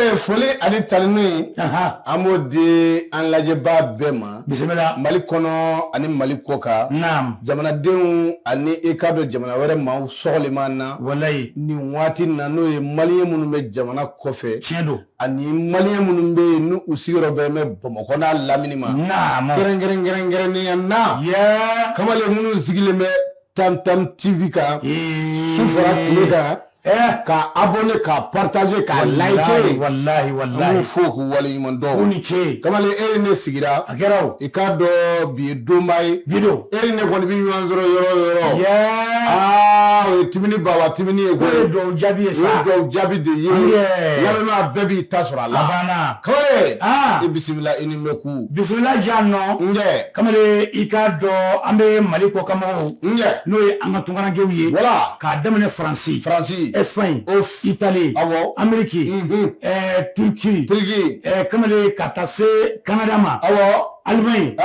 Kamalen, foli ani tanuni, an b'o di an lajɛbaa bɛɛ ma. Bisimila. Mali kɔnɔ ani Mali kɔkan. Jamanadenw ani i k'a dɔn jamana wɛrɛ maaw sɔgɔlen b'an na. Nin waati in na, n'o ye maliyɛn minnu bɛ jamana kɔfɛ. Tiɲɛ don. Ani maliyɛn minnu bɛ yen n'u sigiyɔrɔ bɛn bɛ Bamakɔ n'a lamini ma. Kɛrɛnkɛrɛnnenya na. Kamalen, minnu sigilen bɛ Tam Tam TV kan su fara tile kan, ka abonné, ka partager, ka liker. Wallahi, wallahi. An b'u fo k'u waleɲuman dɔn. U ni ce. Kamalen, e ni ne sigira. A kɛra o. I k'a dɔn bi ye donba ye. Bi don. E ni ne kɔni bɛ ɲɔgɔn sɔrɔ yɔrɔ o yɔrɔ. Aa, o ye timini baba timini ye koyi. O ye duwawu jaabi ye sa. O ye duwawu jaabi de ye. Lamɛnbaa bɛɛ b'i ta sɔrɔ a la. A banna. Kamalen. I bisimila, i ni bɛ ku. Bisimila diya nɔ. N kɛ. Kamalen, i k'a dɔn an bɛ Mali kɔkanmɔgɔw. N kɛ. N'o ye an ka tunkarankew ye. Voilà. K'a daminɛ Faransi. Faransi. Espagne. Italie. Awɔ. Amérique. Turquie. Turquie. Kamalen, ka taa se Canada ma. Awɔ. Allemagne.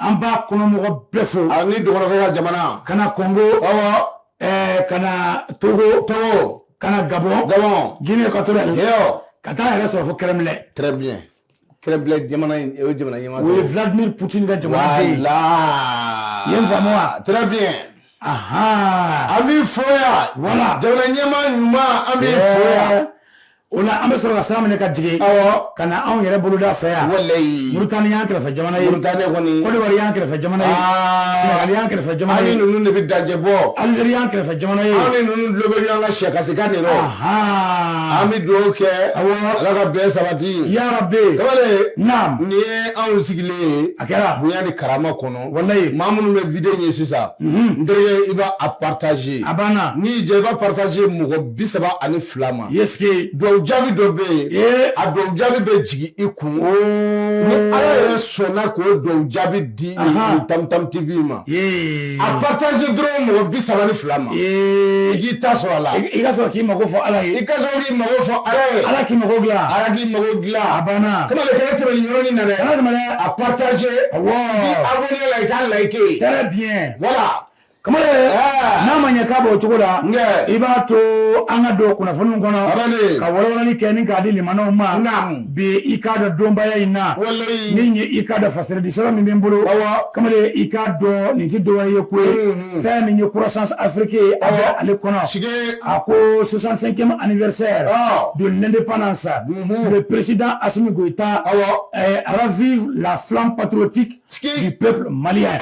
An b'a kɔnɔmɔgɔ bɛɛ fo. Ani dɔgɔnɔkɛ ka jamana. Ka na Congo. Awɔ. Ka na Togo. Togo. Ka na Gabon. Gabon. Guinée équatoriale. Ka taa yɛrɛ sɔrɔ fo Kremlin. Très bien. Kremlin jamana in, o ye jamana ɲɛmaa. O ye Vladimir Poutine ka jamana ye. Voilà. I ye n faamu wa? Très bien. Ahan. An b'i fo yan. Voilà. Jamana ɲɛmaa ɲuman, an b'i fo yan. O la, an bɛ sɔrɔ ka sira minɛ ka jigin. Awɔ. Ka na anw yɛrɛ boloda fɛ yan. Walayi. Mauritanie y'an kɛrɛfɛ jamana ye. Mauritanie kɔni. Côte d'Ivoire y'an kɛrɛfɛ jamana ye. Sénégal y'an kɛrɛfɛ jamana ye. An ni ninnu de bɛ dancɛ bɔ. Algérie y'an kɛrɛfɛ jamana ye. Anw ni ninnu tulo bɛ ɲɔgɔn ka sɛkasikan de rɔ. An bɛ dugawu kɛ. Awɔ. Ala ka bɛn sabati. Yarabi. Kamalen. Naam. Nin ye anw sigilen ye. A kɛra. Bonya ni karama kɔnɔ. Walayi. Maa minnu bɛ video in ye sisan. N terikɛ, i b'a partager. A banna. N'i jɛ, i b'a partager mɔgɔ 32 ma. Yesike. Duwawu jaabi dɔ bɛ yen. A duwawu jaabi bɛ jigin i kun. Ni Ala yɛrɛ sɔnna k'o duwawu jaabi di Tam Tam TV ma. A partager dɔrɔn mɔgɔ 32 ma. I k'i ta sɔrɔ a la. I ka sɔrɔ k'i mako fɔ Ala ye. I ka sɔrɔ k'i mako fɔ Ala ye. Ala k'i mako dilan. Ala k'i mako dilan. A banna. Kamalen, kana tɛmɛ nin yɔrɔnin na dɛ. Kana tɛmɛ dɛ. A partager. Awɔ. I abonné la, i k'a liker. Très bien. Voilà. Kamalen, n'a ma ɲɛ k'a b'o cogo la, i b'a to an ka don kunnafoniw kɔnɔ ka walawalali kɛ ni k'a di limanaw ma. Bi, i k'a dɔn donbaya in na, min ye i k'a dɔn fasiridi sɛbɛn min bɛ n bolo, kamalen, i k'a dɔn nin tɛ dɔwɛrɛ ye ko ye fɛn min ye Croissance Afrique a bɛ ale kɔnɔ. A ko 65e anniversaire de l'indépendance, le président Assimi Goïta ravive la flamme patriotique du peuple malien.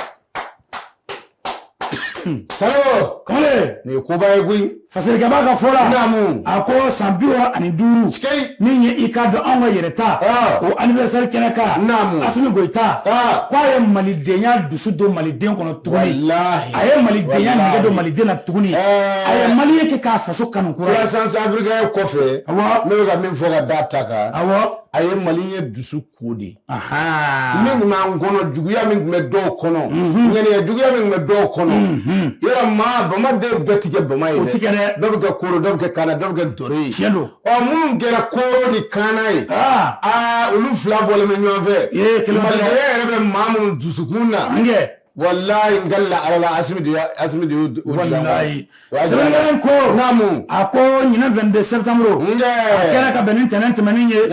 Salo. Kamalen. Nin ye koba ye koyi. Fasirikɛba ka fɔ la. Naamu. A ko san 65. Min ye i k'a dɔn anw ka yɛrɛ ta. O anniversaire kɛnɛ kan. Naamu. Assimi Goïta. K'a ye malidenya dusu don maliden kɔnɔ tuguni. Walahi. A ye malidenya nege don maliden na tuguni. A ye maliyɛn kɛ k'a faso kanu kura ye. Croissance africaine kɔfɛ. Awɔ. Ne bɛ ka min fɔ ka da ta kan. Awɔ. A ye maliyɛn dusu ko de. Min tun b'an kɔnɔ, juguya min tun bɛ dɔw kɔnɔ, ŋaniya juguya min tun bɛ dɔw kɔnɔ, yɔrɔ maa bamaden bɛɛ ti kɛ bama ye dɛ, o ti kɛ dɛ, dɔw bɛ kɛ koro, dɔw bɛ kɛ kana, dɔw bɛ kɛ dore ye. Tiɲɛ don. Ɔ, minnu kɛra koro ni kana ye, aa, olu fila bɔlen bɛ ɲɔgɔn fɛ. Malidenya yɛrɛ bɛ maa minnu dusukun na. Walayi, n kalila Ala la, Asimi de Asimi de y'o. Walayi, sɛbɛnnikɛla in ko. Naamu. A ko ɲinan 22 septembre. A kɛra ka bɛn ni ntɛnɛn tɛmɛnen ye.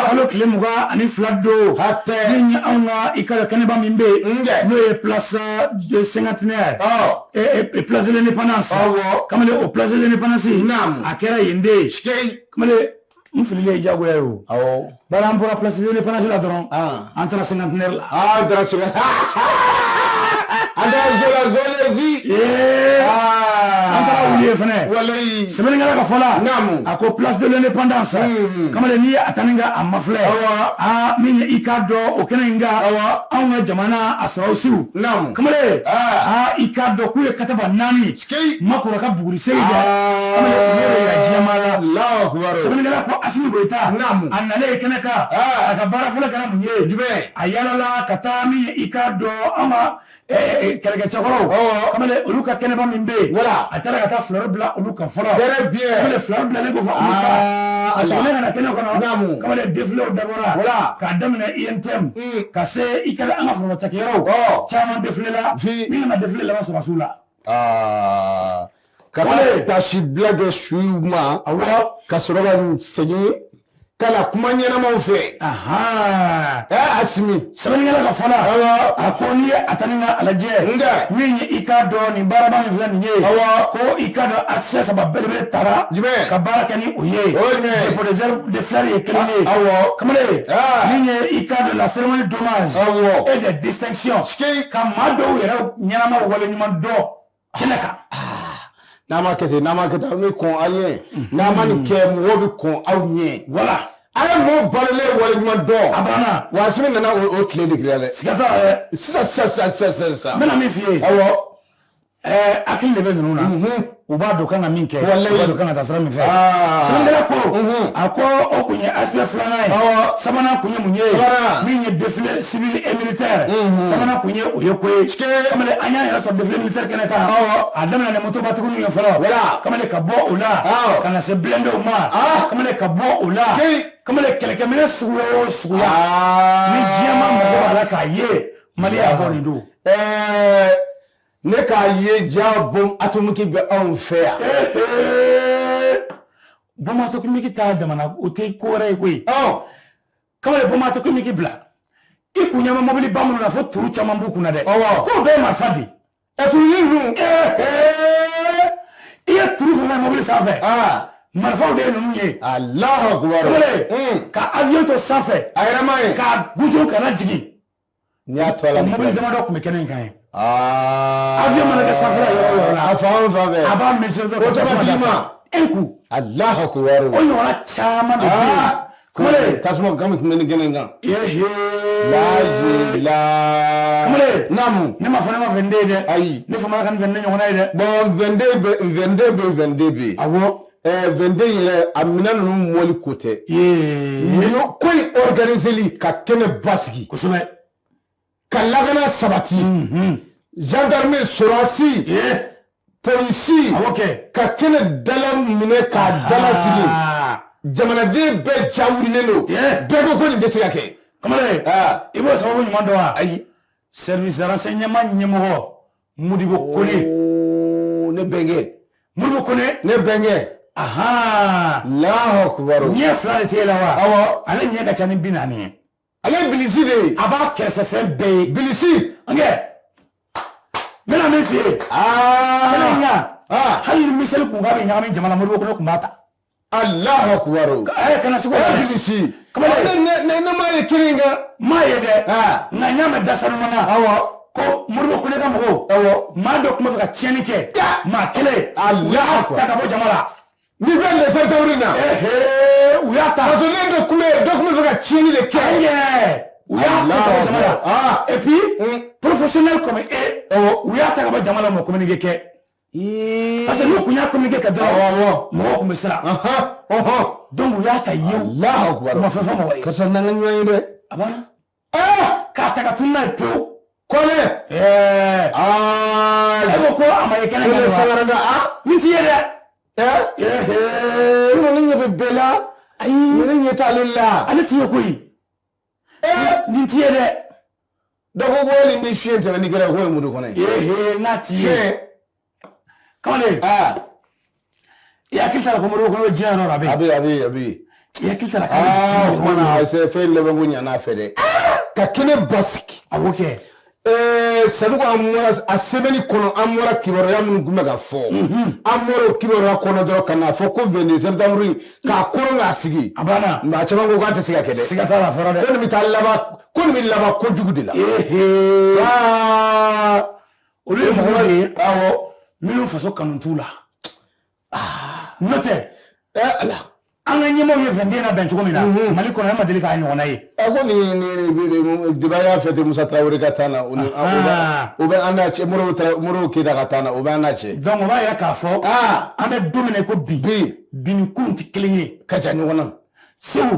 Kalo tile 22 don. Hatɛ. Min ye anw ka i ka kɛnɛba min bɛ yen. N'o ye place de cinquantenaire. Place de l'indépendance. Awɔ. Kamalen, o place de l'indépendance. Naamu. A kɛra yen de ye. Kamalen, n fililen ye diyagoya ye o. Awɔ. Bari an bɔra place de l'indépendance la dɔrɔn. An taara cinquantenaire la. An taara cinquantenaire. An taara Zola Zolezi. An taara wuli ye fɛnɛ. Walayi. Sɛbɛnnikɛla ka fɔ la. Naamu. A ko place de l'indépendance. Kamalen, n'i ye a ta ni ka a mafilɛ. Awɔ. Aa, min ye i k'a dɔn o kɛnɛ in kan. Awɔ. Anw ka jamana a sɔrɔdasiw. Naamu. Kamalen. Aa, i k'a dɔn k'u ye kataba 4. Makɔrɔ ka buguri segi kɛ. Kamalen, u y'o yira diɲɛmaa la. Alahu akubaru. Sɛbɛnnikɛla ko Asimi Goyita. Naamu. A nalen kɛnɛ kan. A ka baara fɔlɔ kɛra mun ye? Jumɛn? A yaalala ka taa min ye i k'a dɔn an ka kɛlɛkɛcɛkɔrɔw. Kamalen, olu ka kɛnɛba min bɛ yen. Voilà. A taara ka taa fleur bila olu kan fɔlɔ. Très bien. Kamalen, fleur bilalen kɔfɛ olu kan. A seginna ka na kɛnɛ kɔnɔ. Naamu. Kamalen, défiléw dabɔra. Voilà. K'a daminɛ UNTM. Ka se i kɛra an ka foroba cakɛyɔrɔw. Caman défilé la. Min nana défilé laban sɔrɔdasiw la. Aa, ka taa tasibila kɛ suw ma. Awɔ. Ka sɔrɔ ka segin. Ka na kuma ɲɛnamaw fɛ. Asimi. Sɛbɛnnikɛla ka fɔ la. A ko n'i ye a ta ni ka a lajɛ. Nka. Min ye i k'a dɔn nin baaraba min filɛ nin ye. Ko i k'a dɔn axe saba belebele tara. Jumɛn? Ka baara kɛ ni o ye. O ye jumɛn ye? Dépôt de fleurs ye kelen ye. Kamalen. Min ye i k'a dɔn la cérémonie d'hommage. Et de distinction. Ka maa dɔw yɛrɛ ɲɛnama waleɲuman dɔn kɛnɛ kan. N'a ma kɛ ten, n'a ma kɛ ten, aw bɛ kɔn aw ɲɛ. N'a ma nin kɛ, mɔgɔw bɛ kɔn aw ɲɛ. Voilà. A ye mɔgɔw balolen waleɲuman dɔn. A banna. Wa Asimi nana o tile de dilan dɛ. Siga t'a la dɛ. Sisan sisan sisan sisan sisan. N bɛna min f'i ye. Hakili de bɛ ninnu na. U b'a dɔn kan ka min kɛ. Walayi. U b'a dɔn kan ka taa sira min fɛ. Sɛbɛnnikɛla ko. A ko o kun ye aspect filanan ye. Sabanan kun ye mun ye? Sabanan. Min ye défilé civil et militaire. Sabanan kun ye o ye ko ye. Kamalen, an y'an yɛrɛ sɔrɔ défilé militaire kɛnɛ kan. A daminɛ ni motobatigiw ye fɔlɔ. Voilà. Kamalen, ka bɔ o la. Ka na se blindéw ma. Kamalen, ka bɔ o la. Kamalen, kɛlɛkɛminɛ suguya o suguya. Ni diɲɛ ma mago b'a la k'a ye, Mali y'a bɔ nin don. Ne k'a ye ja bombe atomique bɛ anw fɛ yan. Bombe atomique t'a damana, o tɛ ko wɛrɛ ye koyi. Kamalen, bombe atomique bila i kun ɲɛ bɛ mobili ba minnu na, fo turu caman b'u kunna dɛ. K'o bɛɛ ye marifa de ye. Turuni ninnu. I ye turu fɛn fɛn mobili sanfɛ, marifaw de ye ninnu ye. Alahu akubar. Kamalen, ka avion to sanfɛ. A yɛrɛ ma ye. K'a gujo kana jigin. N'i y'a to a la. O mobili damadɔ tun bɛ kɛnɛ in kan yen. Avion mana kɛ sanfɛla yɔrɔ o yɔrɔ la. A fan o fan fɛ. A b'a maîtriser. Automatiquement. Un coup. Alahu akubar. O ɲɔgɔnna caman de bɛ yen. Kamalen. Tasuma kami tun bɛ nin kɛnɛ in kan. Laji la. Kamalen. Naamu. Ne ma fɔ ne ma 22 ye dɛ. Ayi. Ne famana ka nin 22 ɲɔgɔnna ye dɛ. Bon, 22 bɛ, 22 bɛ, 22 bɛ yen. Awɔ. 22 yɛrɛ, a minɛn ninnu mɔli ko tɛ. Nin ko in organiseli ka kɛnɛ basigi. Kosɛbɛ. Ka lakana sabati. Gendarme, sɔrɔdasi. Polisi. Awɔ kɛ. Ka kɛnɛ dala minɛ k'a dala sigi. Jamanaden bɛɛ ja wulilen don. Bɛɛ ko ko nin tɛ se ka kɛ. Kamalen. I b'o sababu ɲuman dɔn wa? Ayi. Service de renseignement ɲɛmɔgɔ Modibo Kone. Ne bɛnkɛ. Modibo Kone. Ne bɛnkɛ. Alahu akubar. Ɲɛ fila de t'e la wa? Awɔ. Ale ɲɛ ka ca ni 40 ye. Ale ye bilisi de ye. A b'a kɛrɛfɛ fɛn bɛɛ ye. Bilisi. Nkɛ. N bɛna min f'i ye. Kɛnɛ in kan. Hali ni miseli kun k'a bɛ ɲagami jama la, Modibo Kone kun b'a ta. Alahu akubar. Kana sigi o la dɛ. Bilisi. Kamalen. Ne m'a ye kelen in kan. N m'a ye dɛ. Nka n y'a mɛn da sanuman na. Ko Modibo Kone ka mɔgɔw. Maa dɔ tun bɛ fɛ ka tiɲɛni kɛ. Maa kelen. U y'a ta ka bɔ jama la. Ni fɛn dɛsɛ tawuri na. U y'a ta. Fasoden dɔ tun bɛ yen, dɔ tun bɛ fɛ ka tiɲɛni de kɛ. U y'a ta ka bɔ jama la. Et puis professionnel comme e. U y'a ta ka bɔ jama la, u ma communiqué kɛ. Parce que n'u kun y'a communiqué kɛ dɔrɔn, mɔgɔw kun bɛ siran. Donc u y'a ta yewu. Alahu akubar. U ma fɛn fɔ mɔgɔ ye. Karisa n'an ka ɲɔgɔn ye dɛ. A banna. K'a ta ka tunun n'a ye pewu. Kɔnɛ. E ko ko a ma ye kɛnɛ kan wa? Sangaranda. Nin t'i ye dɛ. Sinon ne ɲɛ bɛ bɛɛ la. Ayi. Ne ɲɛ t'ale la. Ale t'i ye koyi. Nin t'i ye dɛ. Dɔ ko hali ni fiɲɛ tɛmɛ n'i kɛra ko ye mun de kɔnɔ ye. N'a t'i ye. Kamalen. I hakili t'a la ko Modibo Kone bɛ diɲɛ yɔrɔ la a bɛ yen. A bɛ yen, a bɛ yen, a bɛ yen. I hakili t'a la k'a bɛ diɲɛ yɔrɔ. O kuma na fɛn laban ko ɲan'a fɛ dɛ. Ka kɛnɛ basigi. Awɔ kɛ. Sanogo, an bɔra a semaine kɔnɔ, an bɔra kibaruya minnu tun bɛ ka fɔ, an bɔra o kibaruya kɔnɔ dɔrɔn ka n'a fɔ ko 22 septembre k'a koron k'a sigi. A banna. Maa caman ko k'a tɛ se ka kɛ dɛ. Siga t'a la, a fɔra dɛ. Ko nin bɛ taa laban, ko nin bɛ laban kojugu de la. Olu ye mɔgɔw de ye. Awɔ. Minnu faso kanu t'u la. N'o tɛ. Ala. An ka ɲɛmaaw ye 22 labɛn cogo min na, Mali kɔnɔ, an ma deli k'a ɲɔgɔnna ye. A ko nin débat y'a fɛ ten, Musa Tarawele ka taa na, o bɛ an n'a cɛ, Modibo Keyita ka taa na, o bɛ an n'a cɛ. Donc o b'a yira k'a fɔ. An bɛ don min na i ko bi. Bi ni kunun tɛ kelen ye. Ka ca ɲɔgɔn na. Segu.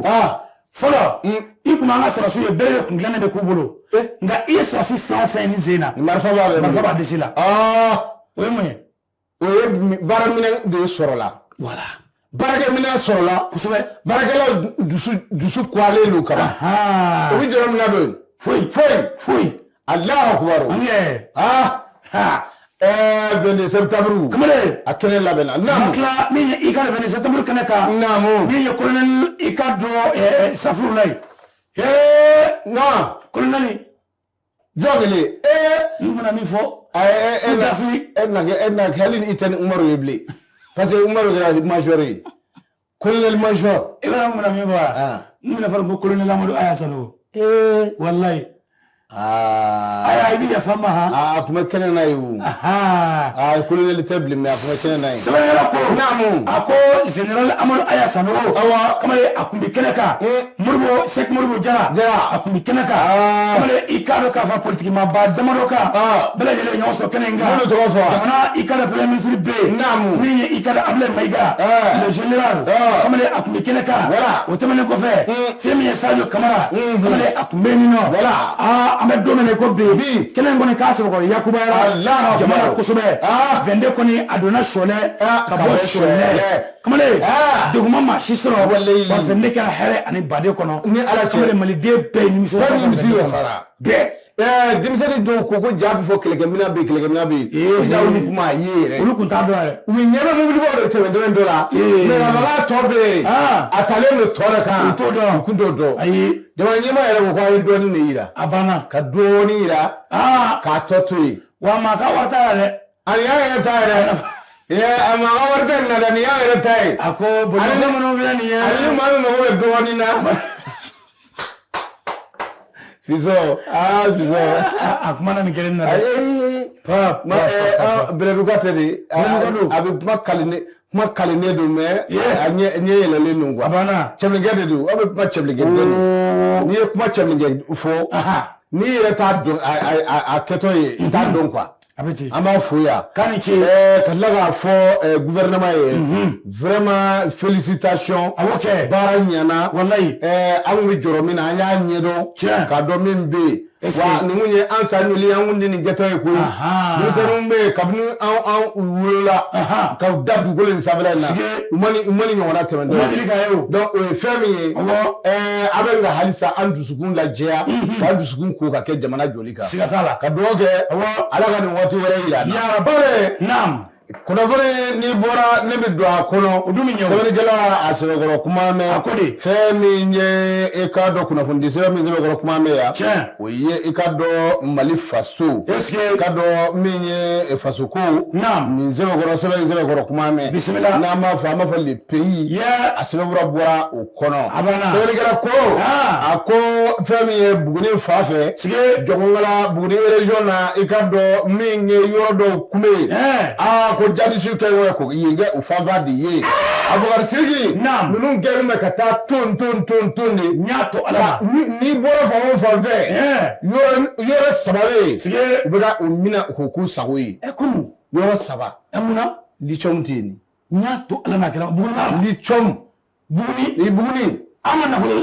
Fɔlɔ. I kun b'an ka sɔrɔdasiw ye, bere de kun dilannen bɛ k'u bolo. Nka i ye sɔrɔdasi fɛn o fɛn nin sen na. Marifa b'a bɛɛ bolo. Marifa b'a disi la. O ye mun ye? O ye baaraminɛn de sɔrɔla. Voilà. Baarakɛminɛn sɔrɔla. Kosɛbɛ. Baarakɛlaw dusu kuwalen don kaban. O bɛ jɔrɔ min na don. Foyi. Foyi. Foyi. Alahu akubar. 22 septembre. Kamalen. A kɛnɛ labɛnna. Naamu. Tila min ye i ka 22 septembre kɛnɛ kan. Naamu. Min ye colonel i ka dɔn Safurulayi. Ee. Non. Colonel. Jɔn kelen. N bɛna min fɔ. E na e na e na hali ni i tɛ ni Umaru ye bilen. Parce que Umaru kɛra major ye. Colonel major. I b'a dɔn n bɛna min fɔ wa? N bɛna fɔ ko colonel Amadu Aya Sanogo. Walayi. Aya i bɛ yafa n ma han. A tun bɛ kɛnɛ na yen o. A colonel tɛ bilen mais a tun bɛ kɛnɛ na yen. Sɛbɛnnikɛla ko. Naamu. A ko général Amadu Aya Sanogo. Awɔ. Kamalen a tun bɛ kɛnɛ kan. Modibo Sɛki Modibo Jara. Jara. A tun bɛ kɛnɛ kan. Kamalen i k'a dɔn k'a fɔ politiki maaba damadɔ kan. Bɛɛ lajɛlen ye ɲɔgɔn sɔrɔ kɛnɛ in kan. Minnu tɔgɔ fɔ. Jamana i k'a dɔn premier ministre bɛ yen. Naamu. Min ye i k'a dɔn Abdoulaye Mayiga. Le général. Kamalen a tun bɛ kɛnɛ kan. Voilà. O tɛmɛnen kɔfɛ. Fɛn min ye Sadio Kamara. Kamalen a tun bɛ yen nɔ. Voilà. An bɛ don min na i ko bi. Kɛnɛ in kɔni k'a sɛbɛkɔrɔ yakubayara. Jamana kosɛbɛ. 22 kɔni a donna Sɔlɛ. Ka bɔ Sɔlɛ. Kamalen degun ma maa si sɔrɔ. Wa 22 kɛra hɛrɛ ani baden kɔnɔ. Ni Ala cɛ. Kamalen maliden bɛɛ ye nimisi wasa. Bɛɛ nimisi wasara. Bɛɛ. Denmisɛnnin dɔw ko ko ja bɛ fɔ kɛlɛkɛminɛn bɛ yen kɛlɛkɛminɛn bɛ yen. Ja olu kun m'a ye yɛrɛ. Olu kun t'a dɔn yɛrɛ. U ɲɛ bɛ mobilibaw de tɛmɛ dɔ la. Mais a tɔ bɛ yen. A talen don tɔ de kan. U t'o dɔn. U kun t'o dɔn. Ayi. Jamana ɲɛmaa yɛrɛ ko k'a ye dɔɔnin de yira. A banna. Ka dɔɔnin yira. K'a tɔ to yen. Wa maa ka wari t'a la dɛ. Ani y'an yɛrɛ ta yɛrɛ. A maa ka wari tɛ nin na dɛ, nin y'an yɛrɛ ta ye. A ko bolifɛn minnu filɛ nin ye. Ale ni maa min mago bɛ dɔɔnin na. Fisɔ, Fisɔ. A kuma na nin kelen na dɛ. Ayi. Bɛlɛduga tɛ de. A bɛ kuma kalinen. Kuma kalinen don mais a ɲɛ yɛlɛlen don quoi. A banna. Cɛbilenkɛ de don, aw bɛ kuma cɛbilenkɛ de don. N'i ye kuma cɛbilenkɛ fɔ. N'i yɛrɛ t'a dɔn a kɛtɔ ye i t'a dɔn quoi. A bɛ ten. An b'a fo yan. K'a ni ce. Ka tila k'a fɔ gouvernement ye. Vraiment félicitations. Awɔ kɛ. Baara ɲɛna. Walayi. An kun bɛ jɔrɔ min na an y'a ɲɛdɔn. Tiɲɛ. K'a dɔn min bɛ yen. Wa nin kun ye an san joli an kun tɛ nin kɛtɔ ye koyi. Denmisɛnninw bɛ yen kabini an wolola. Ka da dugukolo in sanfɛla in na. U ma nin ɲɔgɔnna tɛmɛ dɔn. U ma deli k'a ye o. Donc o ye fɛn min ye. A bɛ ka halisa an dusukun lajɛya. K'an dusukun ko ka kɛ jamana joli kan. Siga t'a la. Ka dugawu kɛ. Ala ka nin waati wɛrɛ yira an na. Yarabi. Naam. Kunnafoni n'i bɔra ne bɛ don a kɔnɔ. O dun bɛ ɲɛ o. Sɛbɛnnikɛla a sɛbɛkɔrɔ kuma mɛn. A ko de. Fɛn min ye i k'a dɔn kunnafonidi sɛbɛn min sɛbɛkɔrɔ kuma mɛn yan. Tiɲɛ. O ye i k'a dɔn Mali faso. Est-ce que. I k'a dɔn min ye faso ko. Naam. Nin sɛbɛkɔrɔ sɛbɛn in sɛbɛkɔrɔ kuma mɛn. Bisimila. N'an b'a fɔ an b'a fɔ le pays. Yeah. A sɛbɛnfura bɔra o kɔnɔ. A banna. Sɛbɛnnikɛla ko. A ko fɛn min ye Buguni fan fɛ. Sige. Jɔnkɔnkala Buguni région na i k'a dɔn min ye yɔrɔ dɔw kun bɛ yen. Ko jadisiw kɛ yɔrɔ ko yen kɛ o fanba de ye. Abubakar Sidiki. Naam. Ninnu kɛlen bɛ ka taa ton de. N y'a to Ala ma. N'i bɔra fan o fan fɛ. Yɔrɔ saba bɛ yen. Sige. U bɛ ka u minɛ k'o k'u sago ye. Kunun. Yɔrɔ saba. Mun na. Lithium tɛ yen. N y'a to Ala ma kɛra Buguni b'a la. Lithium. Buguni. Ni Buguni. An ka nafolo.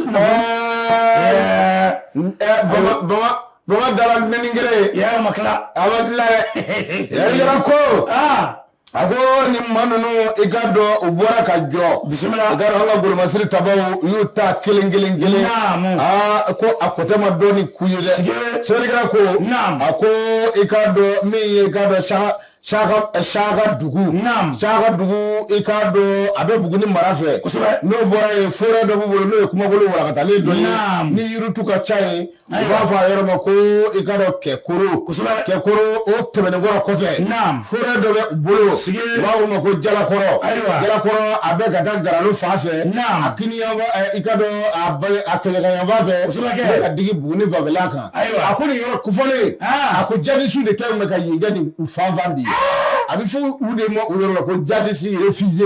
Bama dala nɛni kelen ye. Yɛrɛ ma tila. A ma tila dɛ. Yɛrɛ ko. A ko nin maa ninnu i ka dɔn u bɔra ka jɔ. Bisimila. I ka dɔn an ka golomasiri tabaw u y'u ta kelen kelen kelen. Naamu. Ko a kɔtɛ ma dɔn ni ku ye dɛ. Sɛbɛnnikɛla ko. Naamu. A ko i ka dɔn min ye i ka dɔn Saka dugu. Naam. Saka dugu i k'a dɔn a bɛ Buguni mara fɛ. Kosɛbɛ. N'o bɔra yen forêt dɔ b'u bolo n'o ye Kumakolo warakatalen dɔ ye. Naam. Ni yiritu ka ca yen. U b'a fɔ a yɔrɔ ma ko i k'a dɔn Kɛkoro. Kosɛbɛ. Kɛkoro o tɛmɛnen kɔrɔ kɔfɛ. Naam. Forêt dɔ bɛ u bolo. Sige. U b'a fɔ o ma ko Jalakɔrɔ. Ayiwa. Jalakɔrɔ a bɛ ka taa Garalo fan fɛ. Naam. A kiniyanfan i k'a dɔn a kɛɲɛkayanfan fɛ. Kosɛbɛ kɛ. Ka digi Buguni fanfɛla kan. Ayiwa. A ko nin yɔrɔ kofɔlen. A ko jadisiw de kɛlen bɛ ka yen kɛ nin fan fan de ye. A bɛ fɔ u de ma o yɔrɔ la ko jadisi refusé.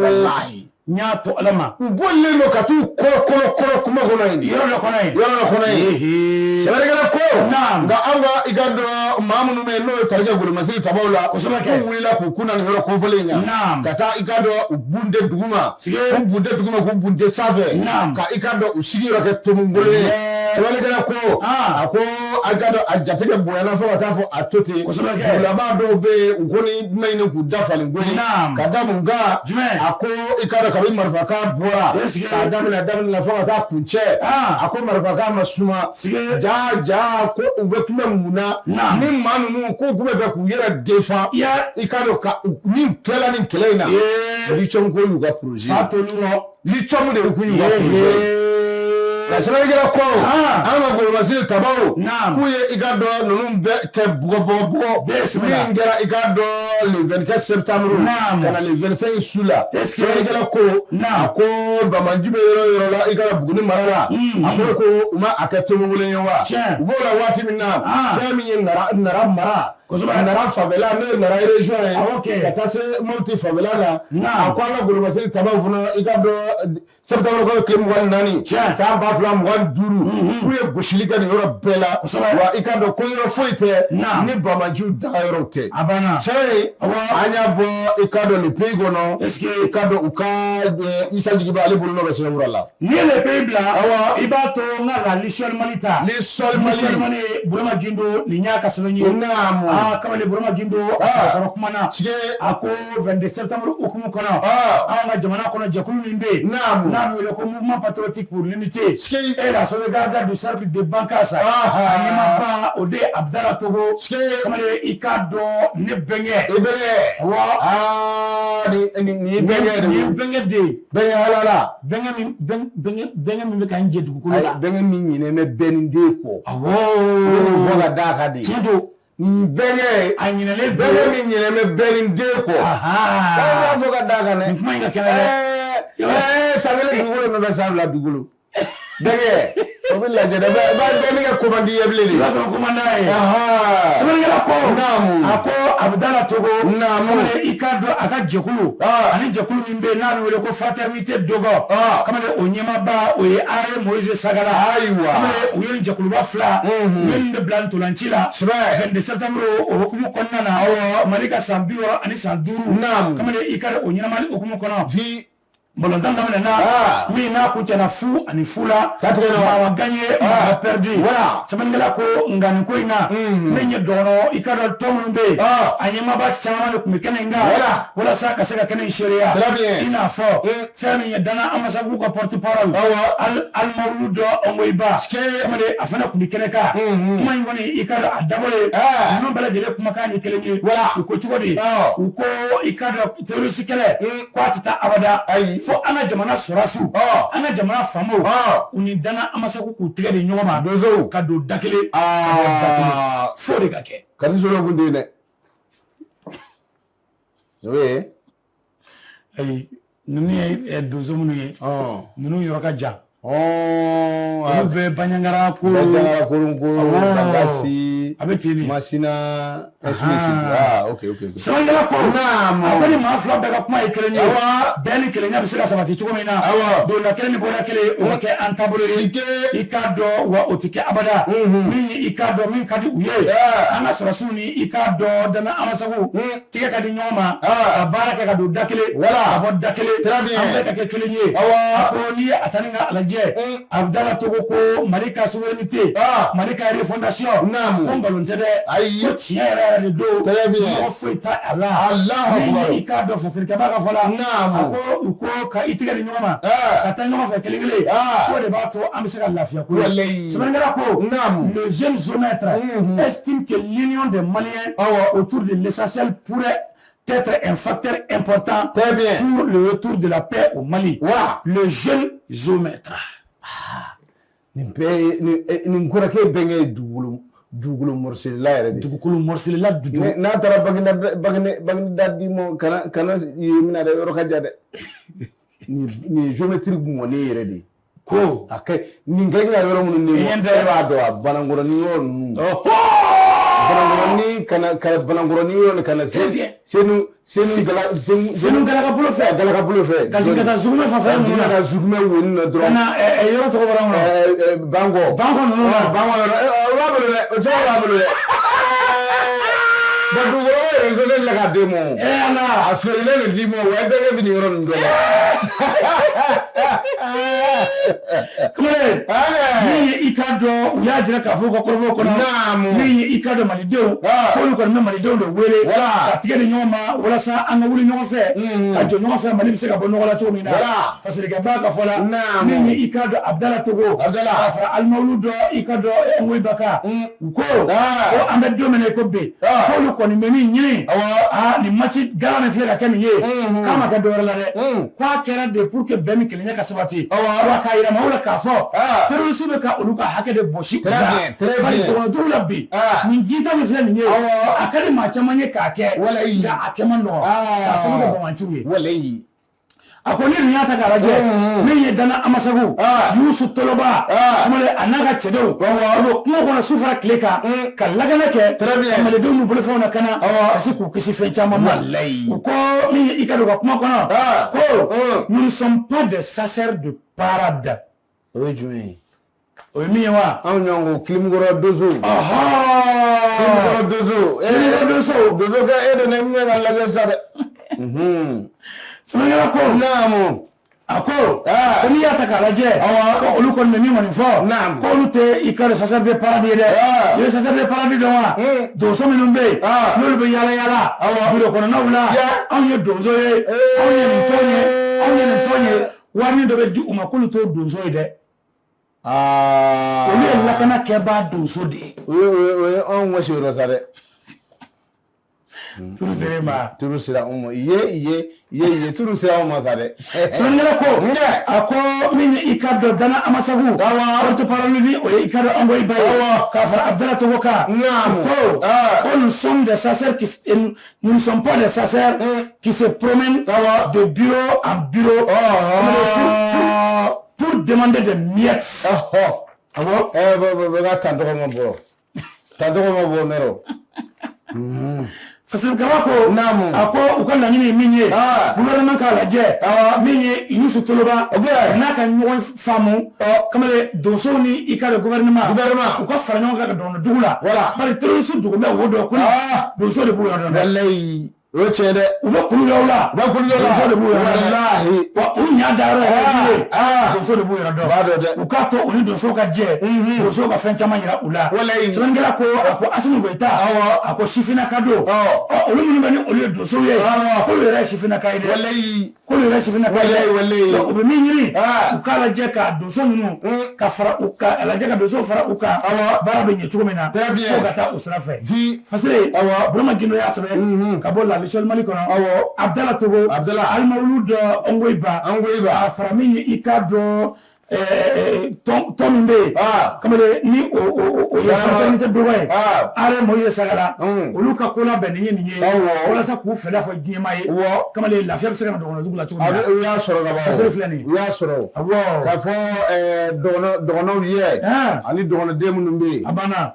Walayi. N y'a to Ala ma. U bolilen don ka t'u kɔrɔ kuma kɔnɔ yen. Yɔrɔ dɔ kɔnɔ yen. Yɔrɔ dɔ kɔnɔ yen. Sɛbɛnnikɛla ko. Naam. Nka an ka i ka dɔn maa minnu bɛ yen n'o ye tali kɛ golomasiri tabaw la. Kosɛbɛ kɛ. K'u wulila k'u kun na nin yɔrɔ kofɔlen in kan. Naam. Ka taa i ka dɔn u bunte dugu ma. Sige. K'u bunte dugu ma k'u bunte sanfɛ. Naam. Ka i ka dɔn u sigiyɔrɔ kɛ Tomongolo ye. Sɛbɛnnikɛla ko a ko a ka dɔn a jatigɛ bonyana fo ka taa fɔ a to ten. Kosɛbɛ kɛ. Dugulabaa dɔw bɛ yen, u kɔni ma ɲini k'u da falen koyi. Naam. Ka da mun kan? Jumɛn? A ko i k'a dɔn kabi marifakan bɔra. Est-ce que. K'a daminɛ fo ka taa kuncɛ. A ko marifakan ma suma. Sige. Ja ja, ko u bɛ tun bɛ mun na? Naam. Ni maa ninnu k'u tun bɛ fɛ k'u yɛrɛ défend. I k'a dɔn ka ni kɛla nin kɛlɛ in na. Lithium ko y'u ka projet. Fa t'olu rɔ. Lithium de kun y'u ka projet ye. Ka sɛbɛnnikɛla ko an ka golomasiri tabaw k'u ye i ka dɔn ninnu bɛɛ kɛ bugɔ bugɔ bugɔ Bisimila. min kɛra i ka dɔn le 24 septembre Naam. ka na le 25 su la. Est-ce que- Sɛbɛnnikɛla ko a ko bamanji bɛ yɔrɔ o yɔrɔ la i ka Buguni mara la, a ko u ma a kɛ tomogolen ye wa? Tiɲɛ. U b'o la waati min na, fɛn min ye Nara mara, Kosɛbɛ. Nara fanfɛla, n'o ye Nara région ye, Awɔ kɛ. ka taa se Mopti fanfɛla la, Naam. a ko an ka golomasiri tabaw fana, i ka dɔn septembre kalo tile 24 Tiɲɛ. san 2025, k'u ye gosili kɛ nin yɔrɔ bɛɛ la. Kosɛbɛ. Wa i ka dɔn ko yɔrɔ foyi tɛ Naam. ni bamajiw daga yɔrɔw tɛ. A banna. Sɛbɛn Awɔ. an y'a bɔ i ka dɔn Le Pays kɔnɔ. Est-ce que- I ka dɔn u ka Isa Jigiba, ale bolo nɔ bɛ sɛbɛnfura la. N'i ye Le Pays bila, Awɔ. i b'a to n ka la Lisol Mali ta. Lisol Mali. Lisol Mali, Burama Gindo, nin y'a ka sɛbɛn ye. Naamu. Kamalen Burama Gindo, a sɛbɛkɔrɔ kuma na. Sige. A ko 22 septembre hukumu kɔnɔ, anw ka jamana kɔnɔ, jɛkulu min bɛ yen Naamu. n'a bɛ wele ko Mouvement patriotique pour l'unité Sige. et la sauvegarde du cercle de Bankasa, a ɲɛmaaba o de ye Abdala Togo. Sige. Kamalen, i k'a dɔn ne bɛnkɛ. I bɛnkɛ. Awɔ. Nin y'i bɛnkɛ de Nin ye ye. bɛnkɛ de ye. Bɛnkɛ halala. Bɛnkɛ min bɛnkɛ min bɛ ka n jɛ dugukolo Ayi, la. bɛnkɛ min ɲinɛ bɛ bɛɛ ni den kɔ. Awɔ. Nin fɔ ka d'a kan de. Tiɲɛ don. Nin bɛnkɛ. A ɲinɛlen Bɛnkɛ min ɲinɛ bɛ bɛɛ ni den kɔ. Aw b'a fɔ ka d'a kan dɛ. Nin kuma in ka kɛnɛ dɛ. San kelen dugukolo nɔfɛ, san fila dugukolo. Bɛnkɛ, o bɛ lajɛ dɛ. B'a bɛɛ ni kɛ komandi ye bilen de. I b'a sɔrɔ ko man d'a ye. Sɛbɛnnikɛla Sɛbɛnnikɛla ko. Naamu. A ko Abudala Togo. Naamu. Kamalen, i k'a dɔn a ka jɛkulu. Ani jɛkulu min bɛ yen n'a bɛ wele ko Fraternité Dogo. Kamalen, o ɲɛmaaba o ye Are Moise Sagala. Ayiwa. Kamalen, u ye nin jɛkuluba fila. U ye nin de bila ntolanci la. Sɛbɛ. 22 septembre o hukumu kɔnɔna na. Awɔ. Mali ka san 65. Naamu. Kamalen, i ka dɔn o ɲɛnamali hukumu kɔnɔ. Bi. Balontan daminɛna min n'a kuncɛna 0-0 la. Ka tigɛ nɔ. Maa ma gagné, maa ma perdu. Voilà. Sɛbɛnnikɛla ko nka nin ko in na, min ye dɔgɔnɔ, i ka dɔn tɔn minnu bɛ yen, a ɲɛmaaba caman de tun bɛ kɛnɛ in kan. Voilà. Walasa ka se ka kɛnɛ in seereya. Très bien. I n'a fɔ fɛn min ye Dana Amasagu ka porte parole. Awɔ. Alimawulu dɔ Ongoyiba. Sike. Kamalen, a fana tun bɛ kɛnɛ kan. Kuma in kɔni, i ka dɔn a dabɔ ye. Ninnu bɛɛ lajɛlen kumakan ye kelen ye. Voilà. U ko cogo di? U ko i ka dɔn terroriste kɛlɛ ko a tɛ taa abada. Ayi. Fo an ka jamana sɔrɔdasiw, an ka jamana faamaw, u ni Dana Amasagu k'u tɛgɛ di ɲɔgɔn ma. Donsow. Ka don da kelen. Ka bɔ da kelen. Fo de ka kɛ. Kati solo kun tɛ yen dɛ. O ye. Ayi, ninnu ye donso minnu ye, ninnu yɔrɔ ka jan. Olu bɛ Banjagara ko. Banjagara Koronko, Awɔ. Bankasi. A bɛ ten de. Masina, ainsi de suite. Ok ok ok. Sɛbɛnnikɛla ko. Naamu. A ko ni maa fila bɛɛ ka kuma ye kelen ye. Awɔ. Bɛɛ ni kelenya bɛ se ka sabati cogo min na. Awɔ. Donda kelen ni bɔda kelen, o ka kɛ an taabolo ye. Sike. I k'a dɔn wa o tɛ kɛ abada. Min ye i k'a dɔn min ka di u ye. An ka sɔrɔdasiw ni i k'a dɔn Dana Amasagu tigɛ ka di ɲɔgɔn ma. Ah. Ka baara kɛ ka don da kelen. Voilà. Ka bɔ da kelen. Très bien. An bɛɛ ka kɛ kelen ye. Awɔ. A ko n'i ye a ta ni ka lajɛ. Abudala Togo ko Mali ka souveraineté. Ah. Mali ka refondation. Naamu. Ko nkalon tɛ dɛ. Ayi. Ko tiɲɛ yɛrɛ yɛrɛ de don. Très bien. Mɔgɔ foyi t'a a la. Allahu Min Akbar. ye i k'a dɔn fasolikɛba ka fɔ la. Naamu. A ko u ko ka i tigɛ di ɲɔgɔn ma. Ah. Ka taa ɲɔgɔn fɛ kelen kelen. Ah. K'o de b'a to an bɛ se ka lafiya ko ye. Walayi. Sɛbɛnnikɛla ko. Naamu. Le jeune géomètre estime que l'union des Maliens Awɔ. autour de l'essentiel pourrait être un facteur important Très bien. pour le retour de la paix au Mali. Voilà. Le jeune géomètre. Nin bɛɛ ye nin kɔrɔkɛ bɛnkɛ ye dugukolo morcelila yɛrɛ de. Dugukolo morcelila dudu. N'a taara Baginda Baginda Baginda di mɔ kana yen mina dɛ, yɔrɔ ka jan dɛ. Nin ye géométrie mɔnen yɛrɛ de ye. Ko. A kɛ nin kɛ ka yɔrɔ minnu ne Yen e tɛ. b'a dɔn a Banankɔrɔni yɔrɔ ninnu. Banankɔrɔni kana ka Banankɔrɔni yɔrɔ nin kana Très bien. Senu Senu gala Senu Senu Galaka bolo fɛ. Galaka bolo fɛ. Ka jigin ka taa Zugume fanfɛla Ka ninnu jigin na. ka taa Zugume wo ninnu na Ka dɔrɔn. na yɔrɔ tɔgɔ bɔra n kɔnɔ. Bankɔ. Bankɔ ninnu na. Bankɔ yɔrɔ o b'a bolo dɛ, o caman b'a bolo dɛ. Bon, dugukolo réseau ne la k'a d'e ma. E Ala. A feerelen de d'i ma wa, i bɛɛ bɛ nin yɔrɔ ninnu dɔ la. Kamalen, min ye i k'a dɔn, u y'a jira k'a fɔ u ka kɔrɔfɔ kɔnɔ, min ye i k'a dɔn malidenw, k'olu kɔni bɛ malidenw de wele ka tigɛ di ɲɔgɔn ma walasa an ka wuli ɲɔgɔn fɛ ka jɔ ɲɔgɔn fɛ, Mali bɛ se ka bɔ nɔgɔ la cogo min na. Fasirikɛba ka fɔ la, min ye i k'a dɔn Abudala Togo, k'a fara Alimawulu dɔ, i k'a dɔn Ngoyiba kan, u ko ko an bɛ don min na i ko bi, k'olu kɔni bɛ min ɲini, aa, nin match gala min filɛ ka kɛ nin ye, k'a ma kɛ dɔwɛrɛ la dɛ, k'a kɛra de pour que bɛn ni kelenya ka sabati, wa k'a yira maaw la k'a fɔ terroriste bɛ ka olu ka hakɛ de bɔsi u la. Bari dɔgɔnɔjugu la bi, nin gintan min filɛ nin ye, a ka di maa caman ye k'a kɛ, nka a kɛ man nɔgɔn k'a sababu kɛ banbaanciw ye. A ko ni nin y'a ta k'a lajɛ, min ye Dana Amasagu Yusu Toloba kamalen, a n'a ka cɛdenw, u bɛ kungo kɔnɔ su fara tile kan ka lakana kɛ, ka malidenw n'u bolofɛnw lakana, ka se k'u kisi fɛn caman ma. U ko min ye i ka don ka kuma kɔnɔ ko nous ne sommes pas des chasseurs de parade. O ye jumɛn ye? O ye min ye wa? Anw ɲɔgɔn ko kilimukɔrɔ donso. Kilimukɔrɔ donso. Kilimukɔrɔ donso. Donso kɛ e de ne min ka lajɛ sa dɛ. Sɛbɛnnikɛla ko. A ko ko n'i y'a ta k'a lajɛ, ko olu kɔni bɛ min kɔni fɔ, ko olu tɛ i ka chasseur de parade ye dɛ. I bɛ chasseur de parade dɔn wa? Donso minnu bɛ yen, n'olu bɛ yaala yaala bureau kɔnɔnaw la, anw ye donso ye, anw ye nin tɔn ye, anw ye nin tɔn ye, warini dɔ bɛ di u ma, k'olu t'o donso ye dɛ. Olu ye lakana kɛbaa donso de ye. O ye anw ka sigiyɔrɔ sa dɛ. Turu sera ma. Turu sera anw ma. Ye ye ye ye, turu sera anw ma sa dɛ. Sɛbɛnnikɛla ko, a ko min ye i ka dɔn Dana Amasagu, porte parole ni o ye i ka dɔn Angoyiba ye, k'a fara Abdala Togo kan, ko nous sommes des chasseurs qui, nous ne sommes pas des chasseurs qui se promènent de bureau en bureau pour demander des miettes. Awɔ. Bɛ ka tan tɔgɔ ma bɔ. Tan tɔgɔ ma bɔ mɛrɔ. Fasirikaba ko, a ko u ka laɲini ye min ye, gouvernement k'a lajɛ, min ye Yusu Toloba n'a ka ɲɔgɔn faamu, kamalen, donsow ni i ka gouvernement u ka fara ɲɔgɔn kan ka dɔn dugu la. Bari terroriste dugu bɛ wo dɔn ko donso de b'u yɔrɔ dɔn dɛ. Walayi, o ye tiɲɛ dɛ. U bɛ kulu dɔw la. U bɛ kulu dɔw la. Donso de b'u yɔrɔ dɔn. Walahi. Wa u ɲa da yɔrɔ yɛrɛ ye donso de b'u yɔrɔ dɔn. B'a dɔn dɛ. U k'a to u ni donsow ka jɛ, donsow ka fɛn caman yira u la. Walayi. Sɛbɛnnikɛla ko, a ko Asimi Goyita, a ko sifinnaka don. Ɔ, olu minnu bɛ ni olu ye donsow ye, k'olu yɛrɛ ye sifinnaka ye dɛ. Walayi. K'olu yɛrɛ sifinnaka ye dɛ. Walayi. U bɛ min ɲini, u k'a lajɛ ka donso ninnu ka fara u kan, a lajɛ ka donsow fara u kan, baara bɛ ɲɛ cogo min na, fo ka taa o sira fɛ. Fasire, Burama Gindo y'a sɛbɛn ka bɔ La Luciole Mali kɔnɔ. Abdala Togo, Abdala. Alimawulu dɔ Ongoyiba, Ongoyiba. A fara min ye i k'a dɔn tɔn min bɛ yen, kamalen, ni o ye fraternité Doba ye, Are Moise Sagara, olu ka ko labɛn ye nin ye walasa k'u fɛla fɔ diɲɛmaa ye, kamalen, lafiya bɛ se ka na dɔgɔnɔdugu la cogo min na. U y'a sɔrɔ ka ban. Fasiri filɛ nin ye. U y'a sɔrɔ. K'a fɔ dɔgɔnɔw ye ani dɔgɔnɔden minnu bɛ yen. A banna.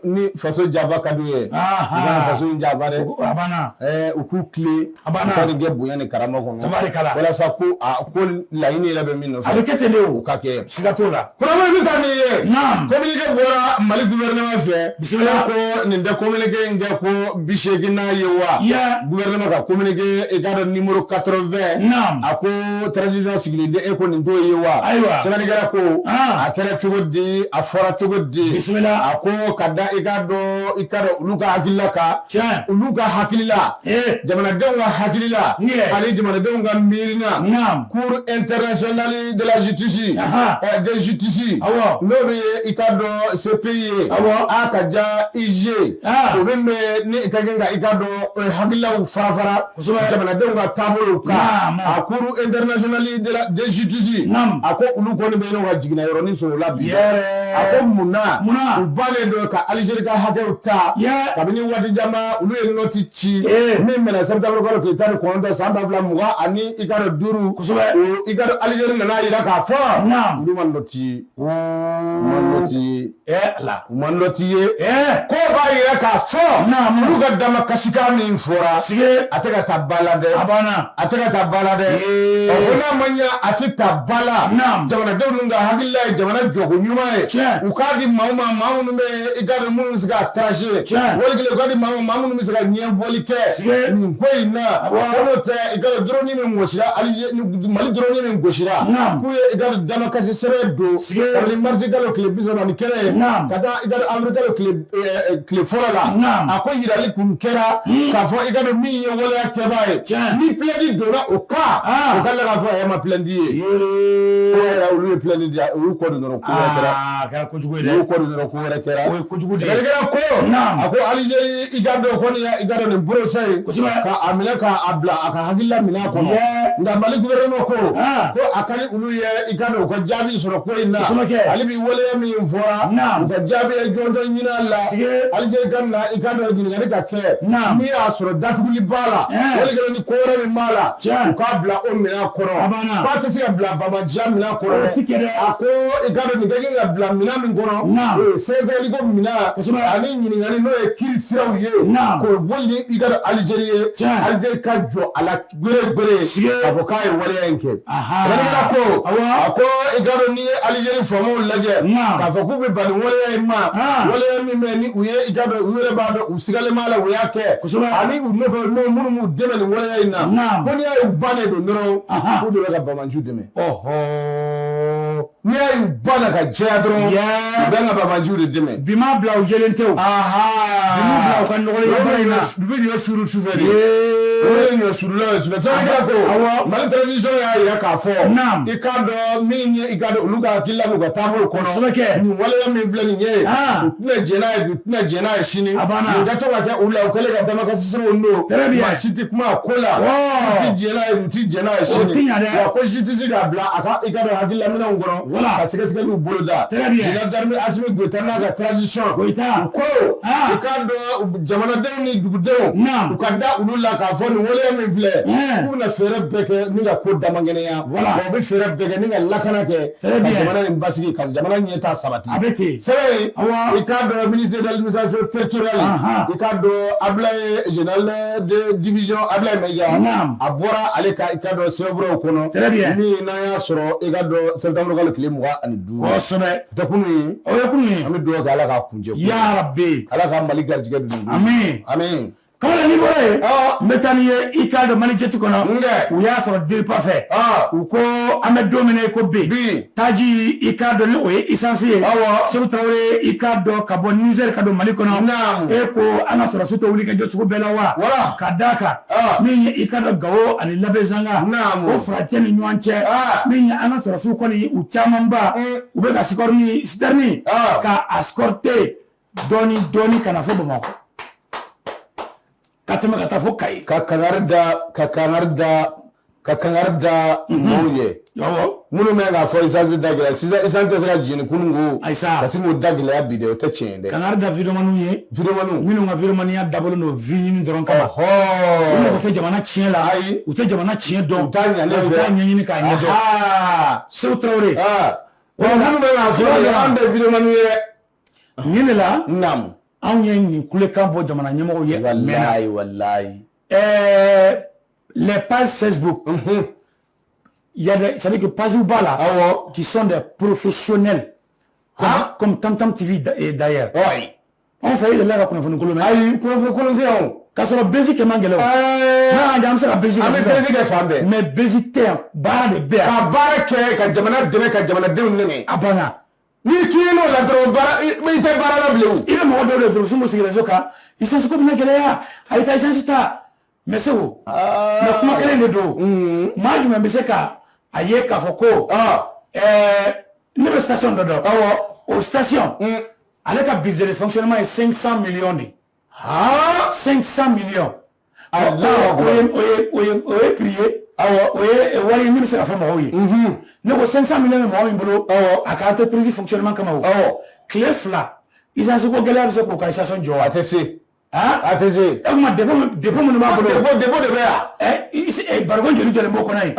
Ni faso jaba ka d'u ye. U kana faso in jaba dɛ. A banna. U k'u tilen. A banna. U ka nin kɛ bonya ni karama kɔnɔ. Tabarikala. Walasa ko a ko laɲini yɛrɛ bɛ min nɔfɛ. A bɛ kɛ ten de o. O ka kɛ. Siga t'o la. Kunnafoni bɛ taa nin ye. Naam. Communiqué bɔra Mali gouvernement fɛ. Bisimila. Ko nin tɛ communiqué in kɛ ko 80 ye wa? Gouvernement ka communiqué, i k'a dɔn numéro 80. Naam. A ko transition sigilen tɛ, e ko nin t'o ye wa? Ayiwa. Sɛbɛnnikɛla ko. A kɛra cogo di? A fɔra cogo di? Bisimila. A ko ka da i k'a dɔn olu ka hakilila kan. Tiɲɛ. Olu ka hakilila. Jamanadenw ka hakilila. Ani jamanadenw ka miirina. Naam. Cour internationale de la justice. De justice. Awɔ. N'o bɛ i k'a dɔn CPI ye. Awɔ. A ka ja IG. O min bɛ ni ka kɛ ka i k'a dɔn hakililaw fara fara. Kosɛbɛ. Jamanadenw ka taabolow kan. Naam. A cour internationale de la de justice. Naam. A ko olu kɔni bɛ yen ka jiginna yɔrɔnin sɔrɔ o la bi. Yɛrɛ. A ko mun na? Munna? U bannen don ka Algérie ka hakɛw ta. Kabini waati caman olu ye note ci. Min bɛna septembre kalo tile 19 san 2025. Kosɛbɛ. I k'a dɔn Algérie nana yira k'a fɔ. Naam. Olu ma note. Ma note. Ala. U ma nɔti ye. Ko b'a yira k'a fɔ olu ka damakasikan min fɔra, a tɛ ka taa ba la dɛ. A banna. A tɛ ka taa ba la dɛ. Ɔ, ko n'a ma ɲɛ a tɛ taa ba la, jamanadenw ninnu ka hakilila ye jamana jɔko ɲuman ye, u k'a di maaw ma, maa minnu bɛ i k'a dɔn minnu bɛ se k'a trancher, wali kelen u k'a di maaw ma, maa minnu bɛ se ka ɲɛfɔli kɛ nin ko in na. Ko n'o tɛ, i k'a dɔn drone min gosira Alize, Mali drone min gosira, k'u ye i k'a dɔn damakasi sɛbɛn don kabini marisi kalo tile 31 ka taa i k'a dɔn avril kalo tile fɔlɔ la. A ko yirali kun kɛra k'a fɔ i k'a dɔn min ye waleya kɛbaa ye, ni plainte donna o kan, o ka la k'a fɔ a yɛrɛ ma plainte ye. Ko yɛrɛ olu ye plainte di, u y'u kɔ don dɔrɔn, ko wɛrɛ kɛra. A kɛra kojugu ye dɛ. U y'u kɔ don dɔrɔn, ko wɛrɛ kɛra. O ye kojugu de ye. Sɛgɛsɛgɛlikɛla ko, a ko Alizeri, i k'a dɔn kɔni, i k'a dɔn nin procès in, k'a minɛ k'a bila a ka hakilila minɛn kɔnɔ. Nka Mali gouvernement ko ko a ka di olu ye, i k'a dɔn u ka jaabi sɔrɔ ko in na. Hali bi waleya min fɔra, u ka jaabi ye jɔnjɔn ɲini a la. Alizeri ka na, i k'a dɔn ɲininkali ka kɛ, n'i y'a sɔrɔ datuguli b'a la, wali kelen ni ko wɛrɛ min b'a la, u k'a bila o minɛn kɔnɔ. K'a tɛ se ka bila banbaanciya minɛn kɔnɔ dɛ. A ko i k'a dɔn nin ka kan ka bila minɛn min kɔnɔ, o ye sɛgɛsɛgɛli ko minɛn ani ɲininkali, n'o ye kiiri siraw ye, k'o boli ni i k'a dɔn Alizeri ye. Alizeri ka jɔ a la gwere gwere k'a fɔ k'a ye waleya in kɛ. Sɛbɛnnikɛla ko, a ko i k'a dɔn n'i ye Alizeri faamaw lajɛ k'a fɔ k'u bɛ ban nin waleya in ma, waleya min bɛ ni u ye, i k'a dɔn u yɛrɛ b'a dɔn u sigalen b'a la u y'a kɛ, ani u nɔfɛ minnu b'u dɛmɛ nin waleya in na, ko n'i y'a ye u bannen don dɔrɔn, k'u de bɛ ka banbaanciw dɛmɛ. N'i y'a ye u banna ka jɛya dɔrɔn, u bɛ ka banbaanciw de dɛmɛ. Bi m'a bila u jɛlen tɛ o. Bi m'u bila u ka nɔgɔlen baara in na. U bɛ ɲɔ suuru sufɛ de. O ye ɲɔ suurulaw ye sufɛ. Sɛbɛnnikɛla ko, Mali transition y'a jira k'a fɔ, i k'a dɔn min ye, i k'a dɔn olu ka hakilila n'u ka taabolo kɔnɔ, nin waleya min filɛ nin ye, u tɛna jɛn n'a ye bi, u tɛna jɛn n'a ye sini. Nin ka to ka kɛ u la, u kɛlen ka damakasi sɛbɛnw don. Maa si tɛ kuma a ko la. U tɛ jɛn n'a ye bi, u tɛ jɛn n'a ye sini. Wa ko si tɛ se k'a bila a ka, i k'a dɔn hakilila minɛnw kɔnɔ, ka sɛgɛsɛgɛliw boloda. Général d'armée Assimi Goïta n'a ka transition, u ko i k'a dɔn jamanadenw ni dugudenw, u ka da olu la k'a fɔ nin waleya min filɛ, k'u bɛna fɛɛrɛ bɛɛ kɛ ni ka ko damakɛnɛya, wa u bɛ fɛɛrɛ bɛɛ kɛ ni ka lakana kɛ, ka jamana in basigi, ka jamana ɲɛtaa sabati. Sɛbɛn in, i k'a dɔn ministre de l'administration territoriale, i k'a dɔn Ablaye, général de division Ablaye Maïga, a bɔra ale ka, i k'a dɔn sɛbɛnfuraw kɔnɔ, min n'an y'a sɔrɔ, i k'a dɔn septembre kalo tile 25. Tɛ kunun ye. O ye kunun ye. An bɛ dugawu kɛ Ala k'a kuncɛ. Ya Rabbi. Ala ka Mali garijɛgɛ don. Amin. Amin. Kamalen, n'i bɔra yen, n bɛ taa n'i ye, i k'a dɔn Mali jɛti kɔnɔ, u y'a sɔrɔ DIRPA fɛ, u ko an bɛ don min na i ko bi, taji, i k'a dɔn ni o ye essence ye, Seku Tarawele, i k'a dɔn ka bɔ Niger ka don Mali kɔnɔ, e ko an ka sɔrɔdasiw tɛ wuli ka jɔ sugu bɛɛ la wa? Ka d'a kan min ye, i k'a dɔn Gawo ani Labezanga, o furancɛ ni ɲɔgɔn cɛ, min ye an ka sɔrɔdasiw kɔni, u camanba u bɛ ka citerne ka escorter dɔɔni dɔɔni ka na fo Bamakɔ, ka tɛmɛ ka taa fo Kayi. Ka kangari da, ka kangari da, ka kangari da maaw ye minnu bɛ k'a fɔ essence da gɛlɛya sisan, essence tɛ se ka jigin kunun ko ka sin k'o da gɛlɛya bi dɛ, o tɛ tiɲɛ ye dɛ. Kangari da videomaniw ye, videomaniw minnu ka videomaniya dabɔlen don vie ɲini dɔrɔn kama, u mago tɛ jamana tiɲɛ la, ayi, u tɛ jamana tiɲɛ dɔn, u t'a ɲɛ u t'a ɲɛɲini k'a ɲɛdɔn. Seku Tarawele, minnu bɛ k'a fɔ an tɛ videomaniw ye dɛ. Nin de la, anw ye nin kulekan bɔ jamana ɲɛmɔgɔw ye a mɛnna. Walayi, walayi. Les pages Facebook, il y a des, c'est-à-dire que pages b'a la, qui sont des professionnels, comme Tam Tam TV d'ailleurs. Anw fɛ, e delila ka kunnafoni kolon mɛn? Ayi, kunnafoni kolon tɛ yan o. K'a sɔrɔ buzz kɛ man gɛlɛn o. N'a y'an diya, an bɛ se ka buzz kɛ An bɛ sisan. buzz kɛ fan bɛɛ. Mais buzz tɛ yan, baara de bɛ yan. Ka baara kɛ, ka jamana dɛmɛ, ka jamanadenw dɛmɛ. A banna. N'i k'i n'o la dɔrɔn, baara i tɛ baara la bilen o. I bɛ mɔgɔ dɔw de dɔrɔn sin k'u sigi réseau kan, essence ko bɛna gɛlɛya, a ye taa essence ta. Mais Segu, mais kuma kelen de don. Maa jumɛn bɛ se ka a ye k'a fɔ ko ne bɛ station dɔ dɔn, o station, ale ka budget de fonctionnement ye 500 millions de ye. 500 millions. O ye prix ye. O ye wari ye min bɛ se ka fɔ mɔgɔw ye. Ne ko 500 millions bɛ mɔgɔ min bolo a ka entreprise fonctionnement kama, o tile 2 essence ko gɛlɛya bɛ se k'o ka station jɔ wa? A tɛ se. A tɛ se. E kuma dépôt minnu b'a bolo. Dépôt de bɛ yan. Barikon joli jɔlen b'o kɔnɔ yen?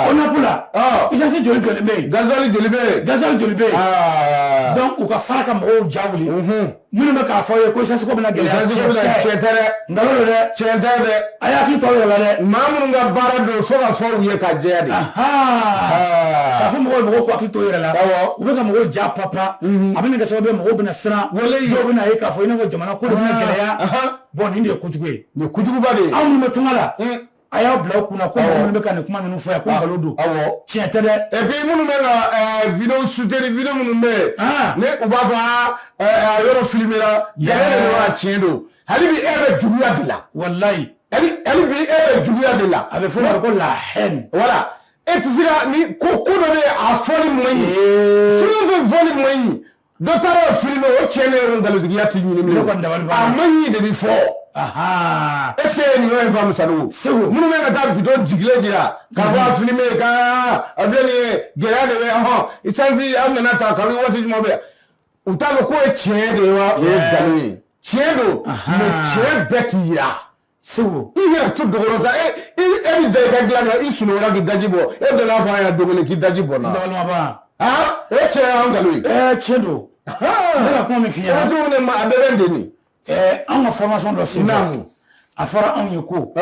ONAP la. Essence Essence joli joli bɛ yen? Gasoil joli bɛ yen? Gasoil joli bɛ yen? Donc u ka fara ka mɔgɔw ja wuli. Minnu bɛ k'a fɔ aw ye ko essence ko bɛna gɛlɛya, Essence ko bɛna, tiɲɛ tɛ dɛ. Nkalon don dɛ. Tiɲɛ tɛ dɛ. A y'a hakili to aw yɛrɛ la dɛ. Maa minnu ka baara don, fo ka fɔ u ye ka jɛya de. K'a fɔ mɔgɔw ye, mɔgɔw k'u hakili to u yɛrɛ la. U bɛ ka mɔgɔw ja papa, a bɛna kɛ sababu ye mɔgɔw bɛna siran. Dɔw bɛna ye k'a fɔ i n'a fɔ jamana ko de bɛna gɛlɛya. Bon, nin de ye kojugu ye. Nin ye kojuguba de ye. Anw minnu bɛ tunga la, a y'aw bila aw kunna ko mɔgɔ minnu bɛ ka nin kuma ninnu fɔ yan, ko nkalon don, tiɲɛ tɛ dɛ. Et puis minnu bɛ ka vidéo soutenir, vidéo minnu bɛ yen ni u b'a fɔ a yɔrɔ filmera, nkalon de don, a tiɲɛ don. Hali bi e bɛ juguya de la. Walayi. Hali bi e bɛ juguya de la. A bɛ fɔ o ma ko la haine. Voilà, e tɛ se ka ni ko dɔ bɛ yen, a fɔli man ɲi. Fɛn o fɛn fɔli man ɲi, dɔ taara o filmer, o tiɲɛ ne yɛrɛ nkalontigiya tɛ ɲini bilen. Ne kɔni dabali banna. A man ɲi de bɛ fɔ. Est ce que nin yɔrɔ in faamu, Sanogo? Segu. Minnu bɛ ka taa bidon jigilen jira k'a fɔ a filmer ka a filɛ nin ye, gɛlɛya de bɛ hɔn essence, an nana ta kabini waati jumɛn bɛ yan, u t'a dɔn k'o ye tiɲɛ de ye wa o ye nkalon ye. Tiɲɛ don, mais tiɲɛ bɛɛ ti yira. Segu. I yɛrɛ to dɔgɔtɔrɔ sa, e bɛ da i ka dilan kan, i sunɔgɔra k'i daji bɔ, e donna fɔ an ɲɛna don kelen k'i daji bɔ n na. Dabali ma ban. O ye tiɲɛ ye, an nkalon ye. Tiɲɛ don. Ne ka kuma min f'i ɲɛna. O cogo min na, a bɛɛ bɛ n den. Anw ka formation dɔ senfɛ, a fɔra anw ye ko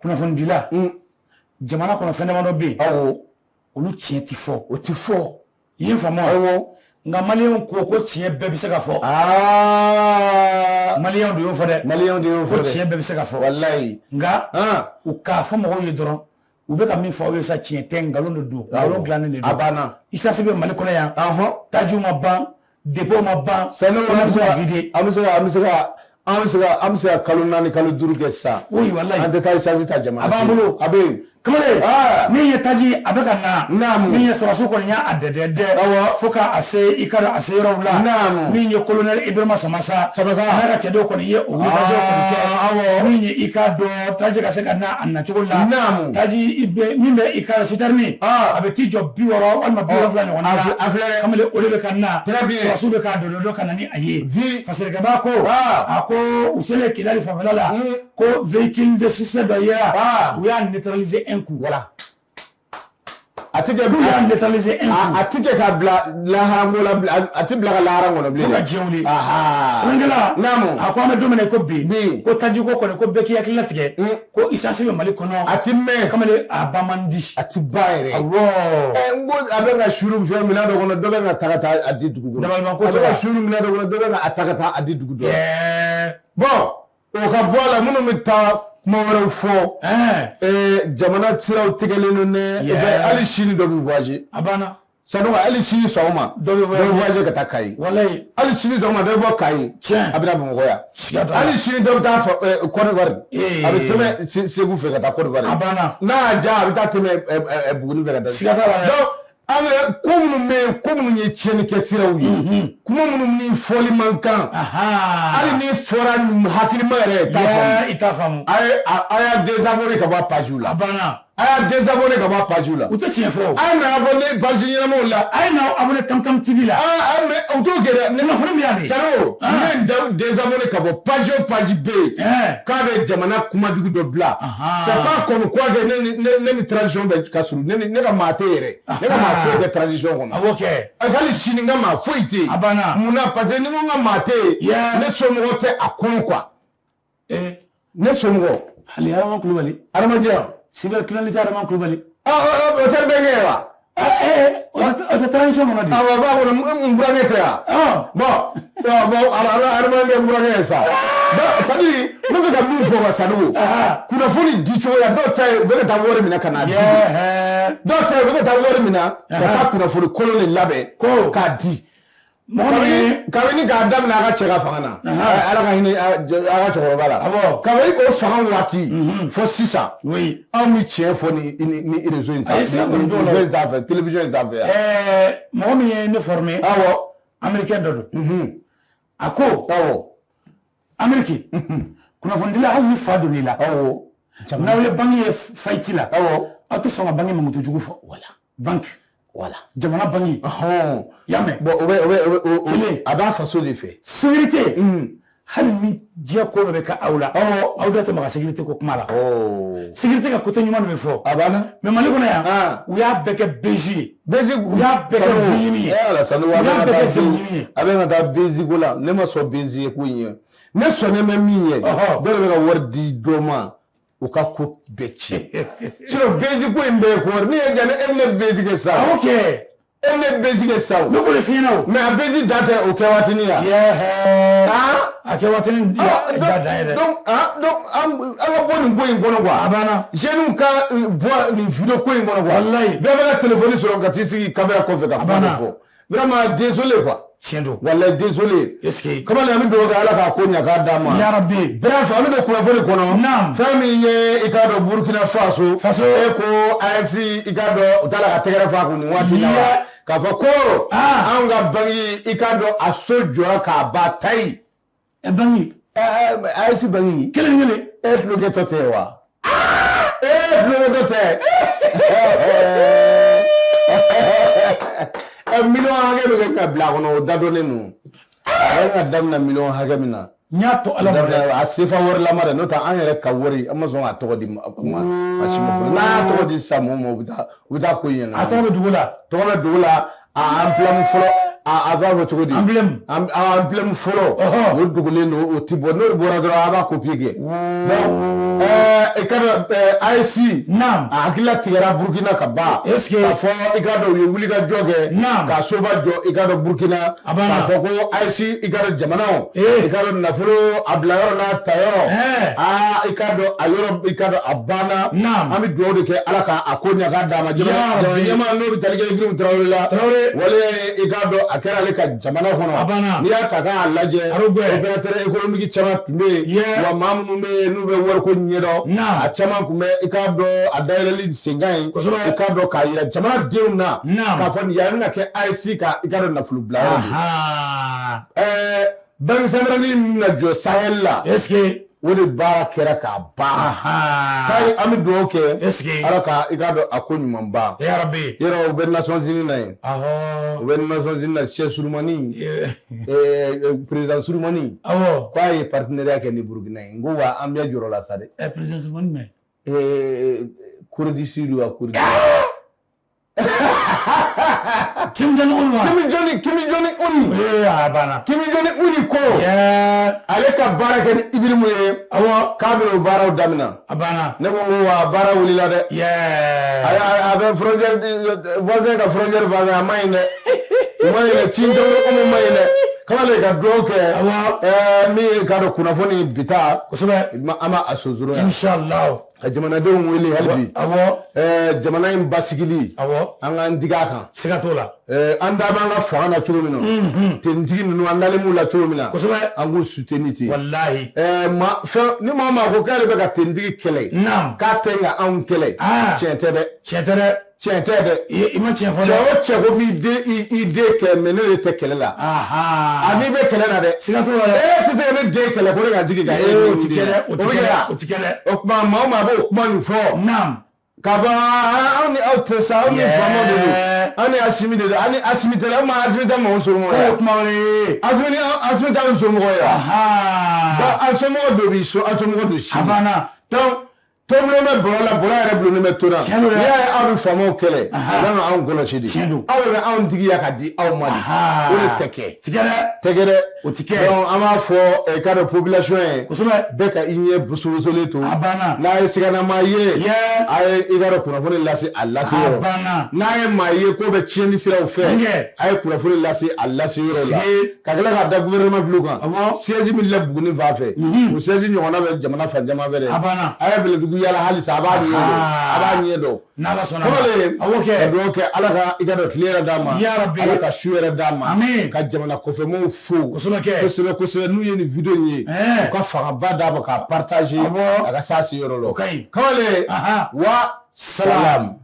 kunnafonidila, jamana kɔnɔ, fɛn damadɔ bɛ yen, olu tiɲɛ ti fɔ. O ti fɔ. I ye n faamu wa? Nka maliyɛnw ko tiɲɛ bɛɛ bɛ se ka fɔ. Maliyɛnw de y'o fɔ dɛ. Maliyɛnw de y'o fɔ dɛ. Ko tiɲɛ bɛɛ bɛ se ka fɔ. Walayi. Nka u k'a fɔ mɔgɔw ye dɔrɔn, u bɛ ka min fɔ aw ye sa, tiɲɛ tɛ, nkalon de don, nkalon dilannen de don. A banna. Essence bɛ Mali kɔnɔ yan. Tajiw ma ban, dépôt ma ban. Sani an bɛ se ka an bɛ se ka an bɛ se ka an bɛ se ka an bɛ se ka kalo 4, kalo 5 kɛ sisan. Oui, walayi. An tɛ taa essence ta jamana. A b'an bolo. A bɛ yen. Kamalen, min ye taji, a bɛ ka na. Naamu. Min ye sɔrɔsiw kɔni y'a dɛdɛdɛ. Fo ka a se i ka dɔn a se yɔrɔw la. Naamu. Min ye colonel Ibrahima Samasa. Samasa. N'a ka cɛdenw kɔni ye o wulikajɔ kɔni kɛ. Min ye i ka dɔn taji ka se ka na a nacogo la. Naamu. Taji min bɛ i ka citerne. A bɛ t'i jɔ 60 walima 70 ɲɔgɔn na. A filɛ. Kamalen, o de bɛ ka na. Très bien. Sɔrɔsiw bɛ k'a dɔdɔdɔ ka na ni a ye. Vi. Fasirikɛba ko. A ko u selen Kidali fanfɛla la. Ko véhicule de suspect dɔ yera. U y'a neutraliser un coup. Voilà. A ti kɛ. K'u y'a neutraliser un coup. A ti kɛ ka bila lahara la, a ti bila ka lahara kɔnɔ bilen. Fo ka diɲɛ wuli. Sɛbɛnnikɛla. Naamu. A ko an bɛ don min na i ko bi. Bi. Ko tajiko kɔni, ko bɛɛ k'i hakili latigɛ. Ko essence bɛ Mali kɔnɔ. A ti mɛn. Kamalen, a ban man di. A ti ban yɛrɛ. Awɔ. N ko a bɛ ka suru fɛn minɛn dɔ kɔnɔ, dɔ bɛ ka ta ka taa a di dugu kɔnɔ. Dabaliban ko A bɛ ka suru minɛn dɔ kɔnɔ, dɔ bɛ ka a ta ka taa a di dugu dɔ. Bon, o ka bɔ a la, minnu bɛ taa kuma wɛrɛw fɔ, jamana siraw tigɛlen don dɛ, hali sini dɔ bɛ voyager. A banna. Sanogo, hali sini sɔgɔma dɔ bɛ voyager ka taa Kayi. Walayi. Hali sini sɔgɔma dɔ bɛ bɔ Kayi. Tiɲɛ. A bɛ na Bamakɔ yan. Hali sini dɔ bɛ taa Côte d'Ivoire. A bɛ tɛmɛ Segu fɛ ka taa Côte d'Ivoire. A banna. N'a y'a diya, a bɛ taa tɛmɛ Buguni fɛ ka taa. Siga t'a la dɛ. Donc an bɛ ko minnu bɛ yen, ko minnu ye tiɲɛni kɛ siraw ye, kuma minnu ni fɔli man kan, hali ni fɔra hakilima yɛrɛ, i t'a faamu. A y'a désabonner ka bɔ page la. A banna. A y'a désabonner ka bɔ page la. U tɛ tiɲɛ fɔ. A ye na abonner page ɲɛnamaw la. A ye na abonner Tam Tam TV la. Mais u t'o kɛ dɛ. Kunnafoni bɛ yan de. Sanogo, ne désabonner ka bɔ page o page bɛ yen k'a bɛ jamana kumajugu dɔ bila. C'est pas comme quoi que ne ni transition bɛ ka surun, ne ka maa tɛ yɛrɛ. Ne ka maa foyi tɛ transition kɔnɔ. Awɔ kɛ. Parce que hali sini n ka maa foyi tɛ yen. A banna. Mun na? Parce que ni n ko n ka maa tɛ yen, ne somɔgɔ tɛ a kɔnɔ quoi. Ne somɔgɔ. Hali Adama Kulubali. Adamadenya. Cybercriminalité, Adama Kulubali. O tɛ bɛnkɛ ye wa? O tɛ transition kɔnɔ de. Awɔ, o b'a kɔnɔ, n burankɛ tɛ yan. Bon, adamadenya n burankɛ ye sa. Donc c'est à dire ne bɛ ka min fɔ ka Sanogo, kunnafoni di cogoya, dɔw ta ye u bɛ ka taa wari minɛ ka n'a di. Dɔw ta ye u bɛ ka taa wari minɛ ka taa kunnafoni kolon de labɛn ko k'a di. Kabini k'a daminɛ a ka cɛ ka fanga na, Ala ka hinɛ a ka cɛkɔrɔba la, kabini o fanga waati fo sisan, anw bɛ tiɲɛ fɔ ni réseau in sanfɛ, télévision in sanfɛ yan. Mɔgɔ min ye ne formé, américain dɔ don, a ko Amérique kunnafonidila, hali ni fa donn'i la, n'aw ye banque ye faillite la, aw tɛ sɔn ka banque mankutu jugu fɔ. Banque. Voilà. Jamana banque. I y'a mɛn. Bon, o bɛ o bɛ o a b'a faso de fɛ. Sécurité. Hali ni diɲɛ ko dɔ bɛ kɛ aw la, aw da tɛ maga sécurité ko kuma la. Sécurité ka côté ɲuman de bɛ fɔ. A banna. Mais Mali kɔnɔ yan, u y'a bɛɛ kɛ buzz ye. Buzz. U y'a bɛɛ kɛ vuɲini ye. Ala, Sanu. U y'a bɛɛ kɛ zɛmɲini ye. A bɛ ka taa buzz ko la, ne ma sɔn buzz ye ko in ye. Ne sɔnnen bɛ min ye, dɔw de bɛ ka wari di dɔ ma u ka ko bɛɛ tiɲɛ. Sinon buzz ko in bɛɛ ye ko wɛrɛ. Ni ye ja ne e bɛ ne buzz kɛ sa. Awɔ kɛ. E ne buzz kɛ sa o. Ne k'o de f'i ɲɛna o. Mais a buzz dan tɛ o kɛ waatinin ya. A kɛ waatinin da dan ye dɛ. Donc an ka bɔ nin ko in kɔnɔ quoi. A banna. Jeunes ka bɔ nin vidéo ko in kɔnɔ quoi. Walayi. Bɛɛ bɛ ka téléphone sɔrɔ ka t'i sigi caméra kɔfɛ ka kuma dɔ fɔ. Vraiment désolé quoi. Tiɲɛ don. Walayi désolé. Est-ce que. Kamalen, an bɛ dugawu kɛ Ala k'a ko ɲɛ k'a d'a ma. Yarabi. Bref, an bɛ don kunnafoni kɔnɔ. Naam. Fɛn min ye i k'a dɔn Burkina Faso. Faso. E ko AES, i k'a dɔn u t'a la ka tɛgɛrɛ fɔ a kun nin waati in na wa. K'a fɔ ko anw ka banque, i k'a dɔn a so jɔra k'a ban tayi. Ɛ banque. AES banque. Kelen kelen. E tulokɛtɔ tɛ wa? E tulokɛtɔ tɛ. Ɛ miliyɔn hakɛ bɛ kɛ ka bila a kɔnɔ, o dadɔnnen don. A yɛrɛ ka daminɛ miliyɔn hakɛ min na. N y'a to Ala ma dɛ. A sefa warilama dɛ, n'o tɛ an yɛrɛ ka wari, an ma sɔn k'a tɔgɔ di ma a si ma fɔlɔ. N'an y'a tɔgɔ di sisan mɔgɔw ma, u bɛ taa ko in ɲɛnabɔ. A tɔgɔ bɛ dugu la. Tɔgɔ bɛ dugu la, a emblème fɔlɔ, a b'a fɔ cogo di? Emblème. A emblème fɔlɔ. O dogolen don, o ti bɔ, n'o bɔra dɔrɔn a b'a copier kɛ. Donc i ka dɔn AES. Naam. A hakilila tigɛra Burukina ka ban. Est-ce que. K'a fɔ i ka dɔn u ye wulikajɔ kɛ. Naam. Ka soba jɔ i ka dɔn Burukina. A banna. K'a fɔ ko AES, i ka dɔn jamanaw. I ka dɔn nafolo a bila yɔrɔ n'a ta yɔrɔ. Aa, i ka dɔn a yɔrɔ, i ka dɔn a banna. Naam. An bɛ dugawu de kɛ Ala ka a ko ɲɛ k'a d'a ma. Jamana ɲɛmaa n'o bɛ tali kɛ Ibrahim Traoré la. Traoré. Wale i k'a dɔn a kɛra ale ka jamana kɔnɔ. A banna. N'i y'a ta k'a lajɛ. Opérateur économique caman tun bɛ yen. Wa maa minnu bɛ yen n'u bɛ wariko ɲɛdɔn. Naam. A caman tun bɛ i k'a dɔn a dayɛlɛli senkan in. Kosɛbɛ. I k'a dɔn k'a yira jamanadenw na. Naam. K'a fɔ nin yan bɛna kɛ AES ka i k'a dɔn nafolo bila yɔrɔ de ye. Banque centrale min bɛna jɔ Sahel la. Est-ce que. O de baara kɛra k'a ban. Kayi, an bɛ dugawu kɛ. Est-ce que. Ala ka i k'a dɔn a ko ɲuman ban. Yarabi. Yɔrɔ u bɛ Nations Unies na yen. U bɛ Nations Unies na, Chef Surumani. Président Surumani. Awɔ. K'a ye partenariat kɛ ni Burukina ye. N ko wa an bɛɛ jɔrɔ la sa dɛ. Président Surumani mɛ. Corée du Sud wa Corée du Kim Jong Un wa. Kim Jong Un. Ee, a banna. Kim Jong Un ko. Ale ka baara kɛ ni Ibirimu ye. Awɔ. K'a bɛna o baaraw daminɛ. A banna. Ne ko n ko wa baara wulila dɛ. A bɛ frontière voisin ka frontière fan fɛ, a ma ɲi dɛ. O ma ɲi dɛ, Kim Jong Un ma ɲi dɛ. Kamalen, ka dugawu kɛ. Awɔ. Min ye k'a dɔn kunnafoni bi ta. Kosɛbɛ. An b'a a sonsoro yan. Inshallah. Ka jamanadenw wele hali bi. Awɔ. Jamana in basigili. Awɔ. An k'an digi a kan. Siga t'o la. An da b'an ka fanga na cogo min na. Tenitigi ninnu, an dalen b'u la cogo min na. Kosɛbɛ. An k'u soutenir ten. Walahi. Ma fɛn ni maa maa ko k'ale bɛ ka tenitigi kɛlɛ. Naam. K'a tɛ ka anw kɛlɛ. Tiɲɛ tɛ dɛ. Tiɲɛ tɛ dɛ. Tiɲɛ tɛ dɛ. I ma tiɲɛ fɔ dɛ. Cɛ o cɛ ko b'i den i den kɛ, mais ne de tɛ kɛlɛ la. A n'i bɛ kɛlɛ la dɛ. Siga t'o la dɛ. E tɛ se ka ne den kɛlɛ ko ne ka jigin ka e. O ti kɛ dɛ. O ti kɛ dɛ. O ti kɛ dɛ. O tuma maa o maa b'o kuma nin fɔ. Naam. K'a fɔ anw ni aw tɛ sa, anw ni faamaw de don, anw ni Asimi de don, anw ni Asimi tɛ dɛ, anw ma Asimi tɛ maaw somɔgɔ ye. O kuma wɛrɛ ye. Asimi ni Asimi tɛ anw somɔgɔ ye. Donc an somɔgɔ dɔ b'i so, an somɔgɔ dɔ sini. A banna. Donc tobulon bɛ bɔrɔ la, bɔrɔ yɛrɛ bulonnen bɛ to la. Tiɲɛ don dɛ. N'i y'a ye aw bɛ faamaw kɛlɛ, u kan ka anw kɔlɔsi de. Tiɲɛ don. Aw bɛ anw tigiya ka di aw ma de. O de tɛ kɛ. Ti kɛ dɛ. Tɛ kɛ dɛ. O ti kɛ. Donc an b'a fɔ k'a dɔn population ye. Kosɛbɛ. Bɛɛ ka i ɲɛ bosobosolen to. A banna. N'a ye siganama ye. A ye i ka dɔn kunnafoni lase a lase yɔrɔ. A banna. N'a ye maa ye k'o bɛ tiɲɛni siraw fɛ. A ye kunnafoni lase a lase yɔrɔ la. Ka tila k'a da gouvernement bolo kan. Awɔ. Siège min lɛ Buguni fan fɛ. O siège ɲɔgɔnna bɛ jamana fan caman fɛ dɛ. A banna. A ye Bɛlɛdugu yala halisa, a b'a ɲɛ dɔn. A b'a ɲɛ dɔn. N'Ala sɔnna. Kamalen. Awɔ kɛ. Ka dugawu kɛ Ala ka i ka dɔn tile yɛrɛ d'a ma. Yarabi. Ala ka su yɛrɛ d'a ma. Amiin. Ka jamana kɔfɛmɔgɔw fo. Kosɛbɛ kɛ. Kosɛbɛ kosɛbɛ, n'u ye nin vidéo in ye. U ka fangaba d'a ma k'a partager. Awɔ. A ka s'a seyɔrɔ la. O ka ɲi. Kamalen. Wa salam.